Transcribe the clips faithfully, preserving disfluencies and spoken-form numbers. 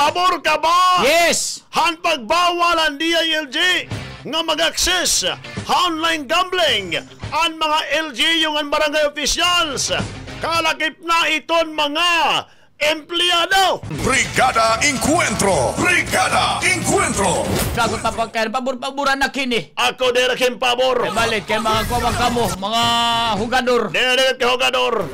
Pabor ka ba? Yes. Han pagbawal han D I L G nga mag-access ha online gambling an mga L G U ngan barangay officials, kalakip na iton mga empleyado. Brigada Encuentro! Brigada Encuentro! Dagot pa pagkain, pabor-paboran na kini. Ako diri kay pabor. Kay balit kay mga kuwan kamo, mga hugador. Diri kay hugador.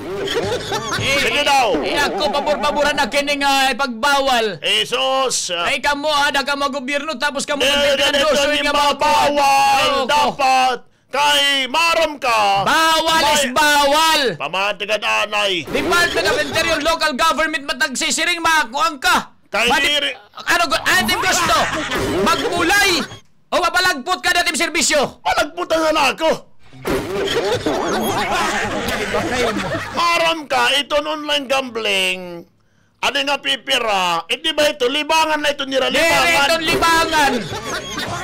Eh, sige daw. Eh, ako pabor-paboran na kini nga ipagbawal. Jesus. Ay kamo, ada ka mga gobyerno, tapos kamo nagpipinandoso nga mga kuwan. Bawal, dapat. Kay maaram ka. Bawal is bawal. Pamati ka anay. Department of Interior, local government, matagsisiring, mga kuwan ka. Kay diri. Ano, ano it im gusto? Magmulay? O mapalagpot ka dida it im serbisyo? Palagpot na la ako. Maaram ka, iton online gambling, adi nga pipira, indi ba ito? Libangan na ito nira, libangan. Diri iton libangan.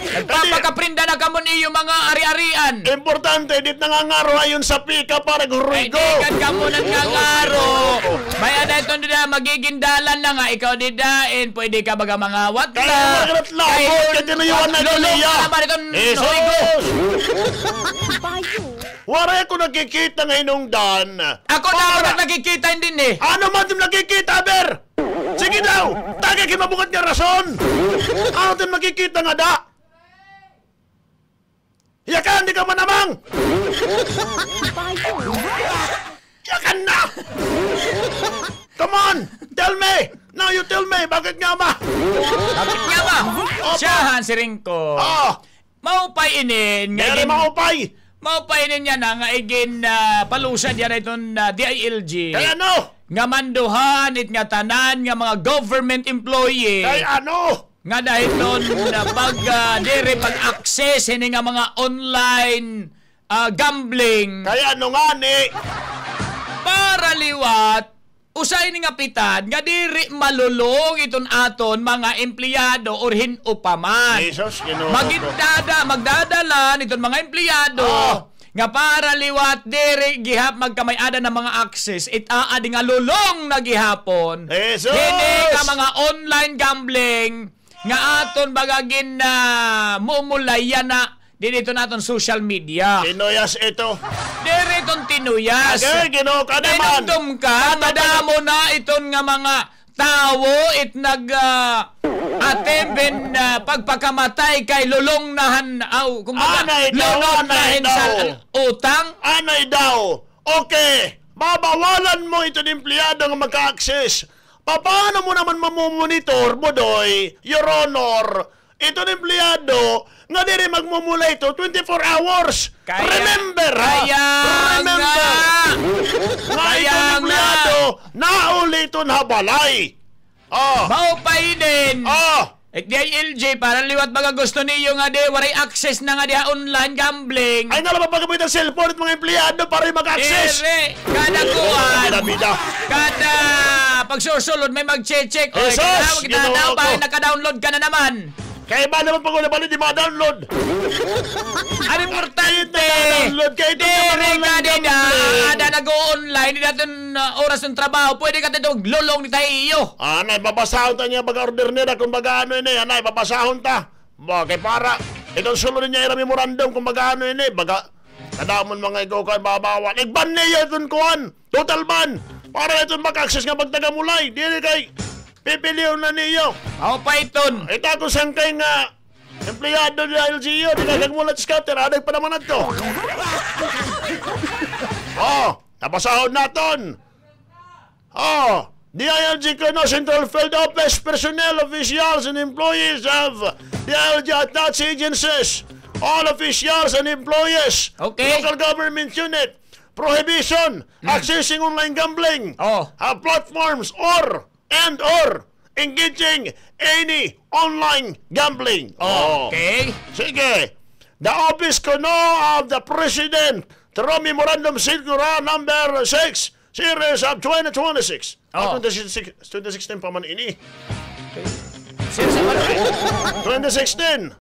Nagpapakaprinda na kamo niyo mga ari-arian. Importante, di nangangaro ayon sa pika para gurigo. Ay, di ka kamo nangangaro. May ada iton dida, magiging dalan na nga ikaw dida, and pwede ka baga mangawat. Kay na. Kay tinuyuan na ito niya. Jesus! Waray ako nakikita nga hinungdan. Ako na ako nakikita, hindi ni. Ano man it im nakikita, ber? Sige daw, tagay kay mabungat nga rason. Ano it im nakikita nga da? Yakan, di ka manamang! Yakan na! Come on! Tell me! Now you tell me! Bakit nga ba? Bakit nga ba? Opo. Siya, han, siring ko. Ah. Maupay inin nga igin-, maupay inin yana nga igin, ah, palusad yana iton, ah, D I L G. Kay ano? Nga manduhan it ngatanan nga mga government employee. Kay ano? Nga dahiton, ah, pag, ah, diri pag-access hini nga mga online, ah, gambling. Kay ano ngani? Para liwat, usa ini nga pitad nga diri malulong iton aton mga empleyado or hin-o pa man. Jesus, Ginoo ko. Magindada-, magdadalan iton mga empleyado. Ah. Nga para liwat diri gihap magkamay-ada na mga access, it aadi nga lulong na gihapon. Jesus! Hini nga mga online gambling nga aton baga gin, ah, mumulay yana didi iton aton social media. Tinuyas ito. Diri iton tinuyas. Agay, Ginoo ka naman. Nahinumdom ka, madamo na iton nga mga tawo it nag, ah, attempt hin, ah, pagpakamatay kay lulong na han, aw, kumbaga, lunod na hin sa utang. Anay daw, anay daw. Okay, babawalan mo iton empleyado nga maka-access. Papaano mo naman mamomonitor, Budoy, Your Honor, iton empleyado nga diri magmumulay ito twenty-four hours. Remember, ha? Remember nga iton empleyado nauli iton ha balay. Oh. Mao pa inin. Oh. It D I L G, para liwat baga gusto niyo nga di, waray access na nga di ha online gambling. Ay, nala pa pagkabit an cellphone it mga empleyado para maka-access. Ere, kada kuan. Kada pagsusulod may mag-check-check. O, Jesus, Ginoo ko. Naka-download ka na naman. Kay iba naman pag wala bali, di maka-download. An importante, diri ka dida, ada nag-o-online, dida iton, ah, oras hin trabaho, pwede ka dida maglulong dida ha iyo. Anay, babasahon ta niya, baga order nira, kon baga ano ini, anay, babasahon ta. Ba, kay para, iton sulod niya, ira memorandum, kon baga ano ini, baga, kadamon mga ikaw kay babawal. Igban niya iton kuan. Total ban. Para iton maka-access nga pagtagamulay. Diri kay pipilion na niyo. Aw, pa iton. Ita ko sangkay nga empleyado ni L G U, di kay kagmulat scatter, adag pa naman adto. Oh, nabasahon naton. Oh, D I L G kuno, Central Field Office personnel, officials, and employees of D I L G attached agencies, all officials and employees, okay, local government unit, prohibition, mm, accessing online gambling, oh, uh, platforms or, and or, engaging any online gambling. Okay. Oh. Sige. The office kuno of the president through memorandum circular number six, series of twenty twenty-six. Oh. Ah, twenty sixteen, twenty sixteen pa man ini. Series of ano? Twenty sixteen.